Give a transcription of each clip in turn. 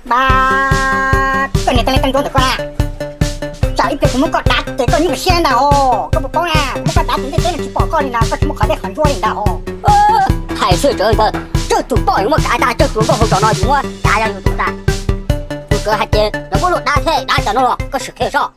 Mas koj niag teeb li teeb ntsuab ntawm koj na, tsam ib pliag kuv muab koj dav ces koj nyuaj siab ntag os. Koj puas paub na, kuv muab koj dav ces ntiaj teb no tsis pom koj li na, koj tsis muaj qhov dej qhov ntsuab li ntag os. Hais xwb tso ntag, tsawg tus poj yuav muab kav tag, tsawg tus nkauj hauv zos no yuav muab kav yog yus tus tag. Tus kawv hais tias nws muab luag dav thiab dav cas no los koj sim qhia soj.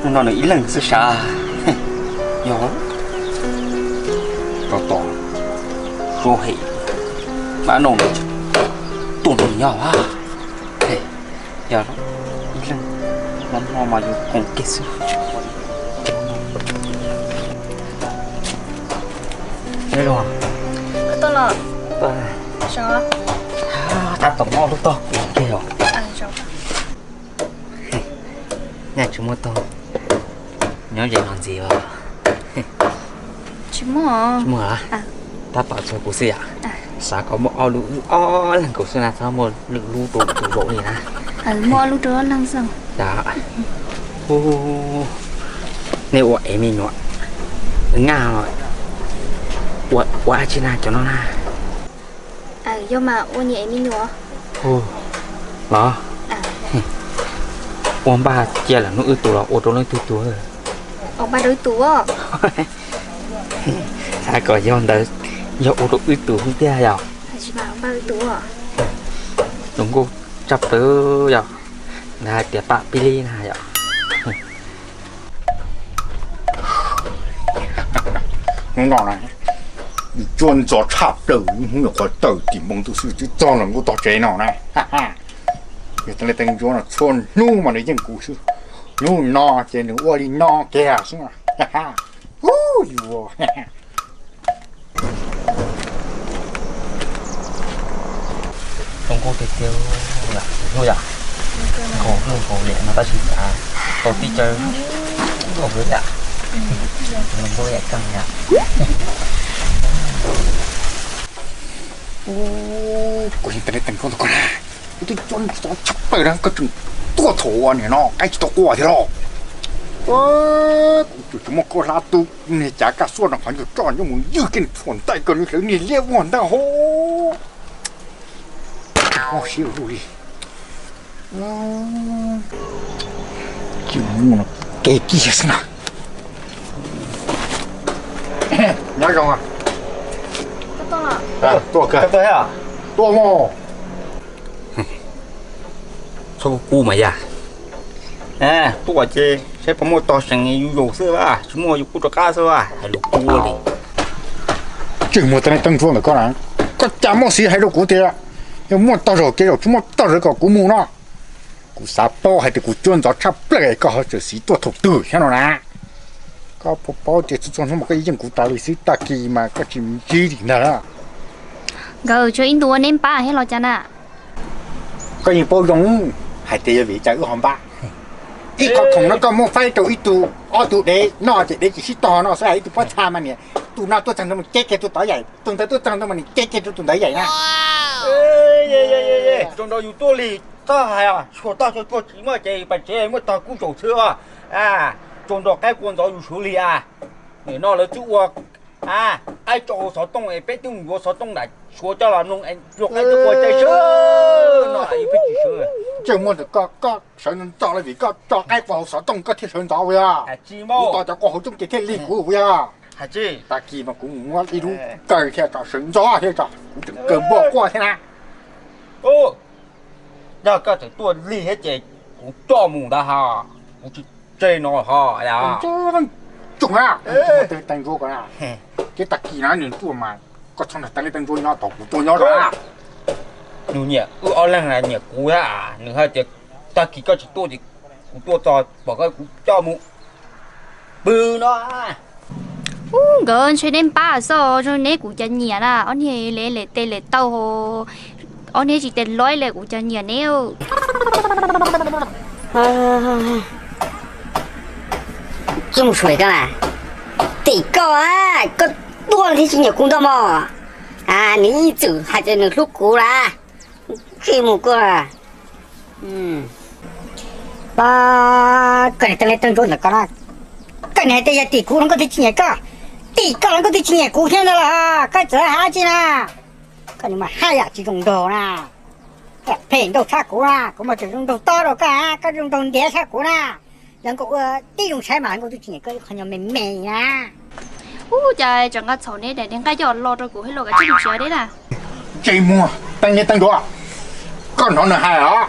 Hnub no nws ib leeg xwb sav. Yog tos tos suab hem mab noj tuaj nrog nws nyob. Yog ib leeg no mas yuav koom kiag xwb. Tab tom muaj ob lub tog kuv kiag os. Nyaj tsis muaj tog nyob ze no ntxiv os. Tsis muaj, tab tom txog kuv xwb yom. Xav kom muaj ob lub, ob leeg nkaus xwb na, txhob muaj lwm lub rau tus zaum li na. Muaj ob lub rau ob leeg xwb. Nej ua ev me nyuam nyaj ua dab tsi na cov no na? Yog mas ua niam ev me nyuam. Los ua npaj cia lawm hnub wb tus los ua rau leej twg tus? Ua npaj rau wb tus. Xav kom yog ntawd yog ua rau wb tus xwb tiag yom. Zoo nkauj tshaj plaws yom. Ntawd hais tias pam pib li na yom. Hnub no na, tsuab ntxov tshaj plaws, hnub nyuam qhuav tawm tim npoo ntuj xwb twb txog los nkaus tog tsev no na. Yog teeb li teeb ntsuab no txhua hnub mas nws yeej kuv xwb, hnub no ces nws ua li no kiag xwb. Hu yuav zoo nkauj tiag tiag, hnub yom, nkaus hnub nkaus liam no tab sis cas tau tib caw nkauj hwv yam, zoo nkauj yam kawg yom. Kuv yog teeb li teeb ntsuab ntawm koj na, kuv twb tsuab ntxov tshaj plaws na, koj tseem tuaj thaum nim no qaib tsis tau qua thiab los? Kuv tseem tsis muaj koj hlab tub niag cav kaj xuaj no qhov ncauj roj nyob mus ywg kiag nws txhuam ntaim koj nws hlawv niag liab vuag ntag hos. Mob siab ua luaj li. Tsis muaj no, kev kiag xwb na. Nyob zoo. Tuaj, tuaj mog. Txhob kub mas yam. Tuaj ces saib puas muaj tog seem yus zaum xwb, tsis muaj yus kuj rov qab xwb, hais lus kub li. Tseem muaj teeb li teeb ntsuab ntawm koj na, koj cas muaj xiv hais rau kuv tias yog muaj tog zaum kev zaum, tsis muaj tog zaum kom kuv mus no. Kuv xav paub hais tias kuv tsuab ntxov tshaj plaws koj ho tseem xiv tuaj thaum twg thiab no na. Koj puas paub tias txhua txhua hnub mas koj yeej yeej kuv tas li xwb, tag kis mas koj tsis ntsib li ntag. Nkawd tsuas ib ntus ua neb npab thiab los cas na? Koj yeej paub zoo hais tias yog vim cas wb ho npab. Ib qho khoom no koj muab faib rau ib tug ob tug dev noj ces dev tsis sib tog no xwb, ib tug pob txha mas niam tus no tuaj txog ntawd mas cev kiag tus tod yaim, tus ntawd tuaj txog ntawd mas niam cev kiag rau tus ntawd yaim na. Tsaus nrho yus tuaj li, txhob hais os, xyuas tog xyuas tsuag tsis muaj ces pas tsev muaj tog kuj zaum xwb os. Tsaus nrho qaib qua ntxov yus suav li a. Nim no lawv twb ua qaib tso hauv xov tooj es peb twb mus yuav xov tooj nram Suav coj los mloog, luag qaib twb qua caij sawv no yus peb tsis sawv. Tseem muaj ntawm koj, koj sawv ntxov los vim koj tso qaib qua hauv xov tooj koj thiaj sawv ntxov ua yog? Kuv tos cov qua hauv tsooj ces thiaj lig kuv ua yog? Tag kis mas kuv mus muab ib lub kaw thiaj tso sawv ntxov thiab tso, kuv tseem kaw npua quaj thiab na. Yog koj tseem tuaj lig thiab ces kuv coj mus ntawd ha, kuv tsis tseg no ho. Tsoog na, tsis muaj teeb li teeb ntsuab ko na. Ces tag kis no nws tuaj mas koj txhob nrog teeb li teeb ntsuab nyob, tos kuv tuaj nyob na. Nws nyiam wb ob leeg na, nyiam kuv thiab, nws hais tias tag kis koj tsis tuaj ces kuv tuaj txog pom koj kuv coj mus pw no. Nkawd ntshe neb npab xwb, zoo neb kuv cov nyiam na, ob niag le le tes le taw, ob niag tsis tes loib le kuv cov nyiam neb. Tsis mus suav koj mas, tim koj, koj tuaj thiaj tsis nyiam kuv ntau mog. Nws ib txwm hais tias nws hlub kuv lawm, tsis mus koj. Pab, koj niag teeb liab teeb ntsuab ntawm koj na, koj niag hais tias yog tim kuv los koj twb tsis nyiam koj, tim koj los koj twb tsis nyiam kuv thiab ntag los koj txawm hais tsi na. Koj niag mas haj yam tsis zoo nraug na, phem nraug tshaj kuv na, kuv mas tseem zoo nraug tob rau koj, koj zoo nraug ntiav tshaj kuv na. Yog nkauj ua tib zoo saib mas nkauj twb tsis nyiam koj ib qho nyuag me me na. Ub, cas tseem nqa txhaum ne, daim niag nqaij coj los rau kuv hais los kav tsij mus tsev deb na. Ntsej muag teeb liab teeb ntsuab, koj hnov nws hais os,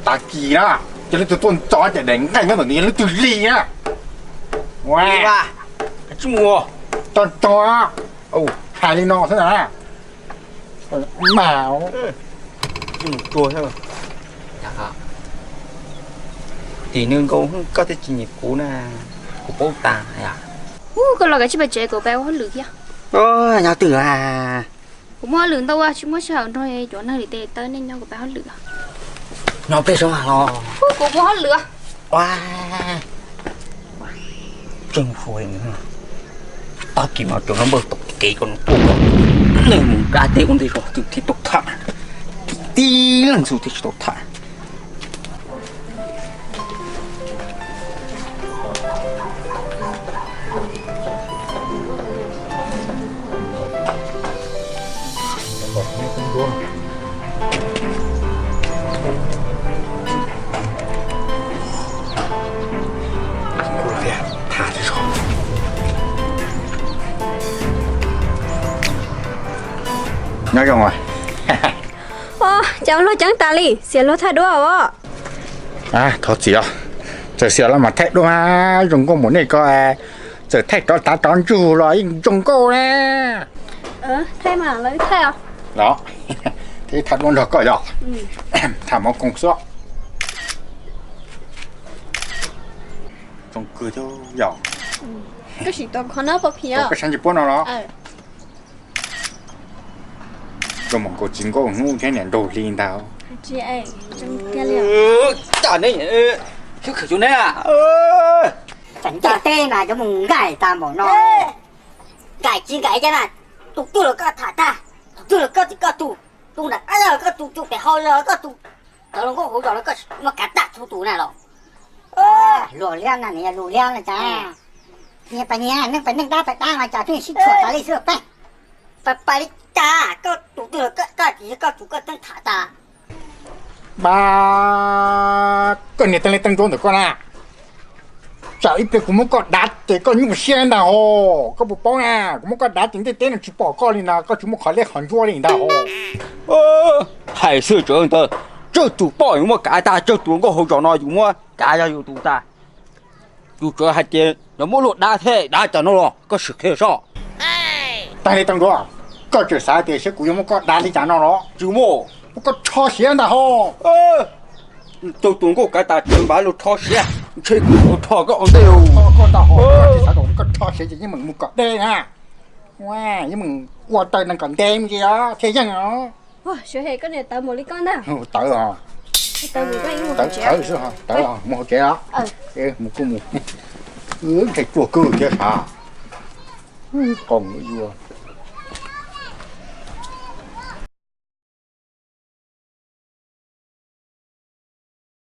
tag kis na, ces leej twg tuaj ntxov ces daim nqaij nyob ntawm nws yog leej twg li na. Kav tsij mus, tso tso, hais li no xwb na. Mas, tim nws nkauj koj twb tsis nyiam kuv na, kuv paub tas. Ub, koj los kav tsij pais tsev, kuv pais ua hauj lwm thiab. Nyob twg a? Kuv muaj hauj lwm ntau ua tsis muaj sij hawm nrog cov neeg li tes taw nej nyob, kuv pais hauj lwm. Nyob peb sab los. Kuv muaj hauj lwm. Ua, tseem hais, tag kis mas cov no npawg tom kev kom nws tuaj, nej mus nrab teb ua ntej zog twb thiaj tau tham, tib leej txhua thiaj tsis tau tham. Nyob zoo. Ua cas luag ceev tas li, xiam luag thaij duab os. Thov txim os, txawm xiam los mas thaij duab mas zoo nkauj npaum nej ko, txawm thaij rov tav rov ntsug los yeej zoo nkauj na. Thaij mas lawv thaij os. Los, thaij duab nrog koj yog, tham mov koog xwb. Zoo kawg thiab yog. Koj sim tua qhov no pom phiv, koj sab ntsis puab no los. Zoo mas nkaus txiv nkauj hnub thiab niam nraug hli ntag. Tsis, ncaim teb mas cov mus nkaim tas npaum no. Nkaim tsis nkaim cas na, tus twg los koj tham tag, tus twg los koj tsis koj tus, tus nram qab los koj tus, tus pem hau los koj tus, cov hluas nkauj hauv zos los koj muab kav tag txhua tus na los. Luag liab na, nws yog luag liab na cas. Nyias pais nyias, neeg pais neeg, dab pais dab mas cas twb sib tshuam tas li xwb peb. Pais pais li cas koj tus twg los koj, koj tus koj teeb tham tas. Pab, koj niag teeb liab teeb ntsuab ntawm koj na, tsam ib pliag kuv muab koj dav ces koj nyuaj siab ntag hos. Koj puas paub na, kuv muab koj dav ces ntiaj teb no tsis pom koj li ntag, koj tsis muaj qhov liab qhov ntsuab li ntag hos. Hais xwb tseem ntawd, tsawg tus poj yus muab kav tag, tsawg tus nkauj hauv zos no yus muab kav yog yus tus tag. Yus tsuas hais tias yog muab luag dav thiab dav cas no los koj sim qhia soj. Teeb liab teeb ntsuab, koj tseem xav tias saib kuv yuav muab koj dav li cas no los? Tsis muaj, muab koj rho siav ntag hos. Tau tus nkauj kav tas tseem npav luag rho siav, ntshe kuv yuav rho koj ua ntej. Koj ntag hos, koj tsis xav kom muab koj rho siav ces yeej meem mus kom deb na. Yeej meem ua taw nees kom ntev mus tsis yog thiaj yeej os. Tawv os. Tawv xwb, tawv os, mus hauv tsev os. Mus kuj mus. Ntshai tsuag kawg thiab sav. Qos yuav